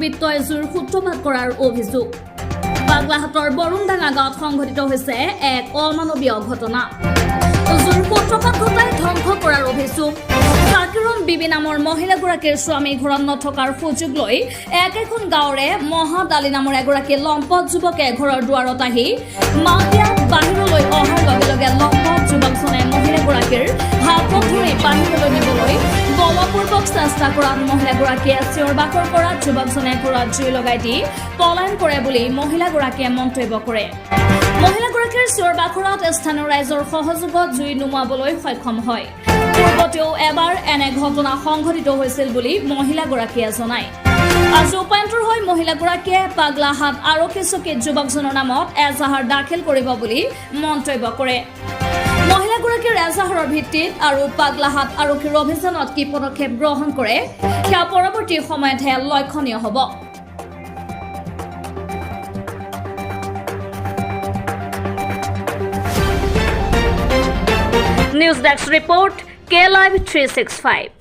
দুৰ্বৃত্তই জুইৰ সূত্ৰপাত কৰাৰ অভিযোগ। পাগলাহাটৰ বৰুণডাঙা গাঁৱত সংঘটিত হৈছে এক অমানৱীয় ঘটনা। জুইৰ সূত্ৰপাত ঘটাই ধ্বংস কৰাৰ অভিযোগ। চাকিৰুণ বিবি নামৰ মহিলাগৰাকীৰ স্বামী ঘৰত নথকাৰ সুযোগ লৈ একেখন গাঁৱৰে মহাদ আলী নামৰ এগৰাকী লম্পট যুৱকে ঘৰৰ দুৱাৰত আহি মাত দিয়াত বাহিৰলৈ অহাৰ লগে লগে লম্পট যুৱকজনে মহিলাগৰাকীৰ হাতত ধৰি বাহিৰলৈ নিবলৈ বলপূৰ্বক চেষ্টা কৰাত মহিলাগৰাকীয়ে চিঞৰ বাখৰ কৰাত যুৱকজনে ঘৰত জুই লগাই দি পলায়ন কৰে বুলি মহিলাগৰাকীয়ে মন্তব্য কৰে। মহিলাগৰাকীৰ চিঞৰ বাখৰত স্থানীয় ৰাইজৰ সহযোগত জুই নুমুৱাবলৈ সক্ষম হয়। পূৰ্বতেও এবাৰ এনে ঘটনা সংঘটিত হৈছিল বুলি মহিলাগৰাকীয়ে জনায়। আজি উপায়ন্তৰ হৈ মহিলাগৰাকীয়ে পাগলাহাট আৰক্ষী চকীত যুৱকজনৰ নামত এজাহাৰ দাখিল কৰিব বুলি মন্তব্য কৰে। মহিলাগৰাকীৰ এজাহাৰৰ ভিত্তিত আৰু পাগলাহাট আৰক্ষীৰ অভিযানত কি পদক্ষেপ গ্ৰহণ কৰে, সেয়া পৰৱৰ্তী সময়তহে লক্ষণীয় হ'ব। News desk report, K Live 365.